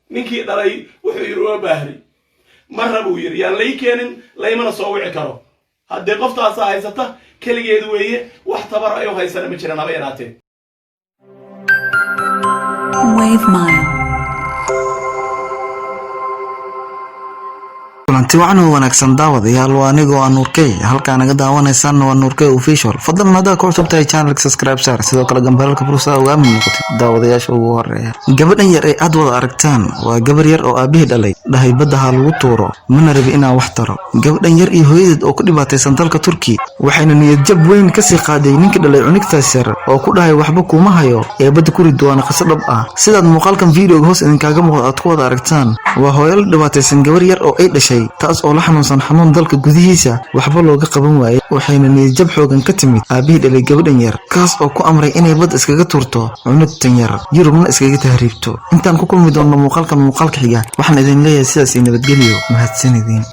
Ninkii dhalay wuxuu yidhi: "Uma baahni, marra," buu yidhi, "yaan lay keenin, laymana soo wici karo." Haddee qoftaasa haysata keligeed weeye, wax tabar ay u haysana ma jiraan haba yaraatee. Wave Mile. Kulanti wacan oo wanaagsan, daawadayaal. Waa anigoo ah Nuurkey, halkaa naga daawanaysaan waa Nuurkey Official. Fadlan haddaa ku cusub tahay channelka, subscribe saar, sidoo kale gambaralka fursa ugaami noqotay daawadayaasha ugu horeeya. Gabadhan yar ee aad wada aragtaan waa gabar yar oo aabihii dhalay dhahay badda ha lagu tuuro, mana rabi inaan wax taro. Gabadhan yar iyo hooyadeed oo ku dhibaataysan dalka Turki, waxayna niyadjab weyn kasii qaaday ninkii dhalay cunugtaas yar oo ku dhahay waxba kuuma hayo ee badda ku rid. Waana qiso dhab ah. Sidaad muuqaalkan videoga hoos idinkaaga muuqda aad ku wada aragtaan, waa hooyo la dhibaataysan gabar yar oo ay dhashay, taas oo la xanuunsan xanuun dalka gudihiisa waxba looga qaban waayey. Waxayna niyadjab xoogan ka timid aabihii dhalay gabadhan yar, kaas oo ku amray inay badda iskaga tuurto cunugtan yar, Yurubna iskaga tahriibto. Intaan ku kulmi doonno muuqaalkan muuqaalka xiga, waxaan idin leeyahay sidaas iyo nabadgelyo. Mahadsanidin.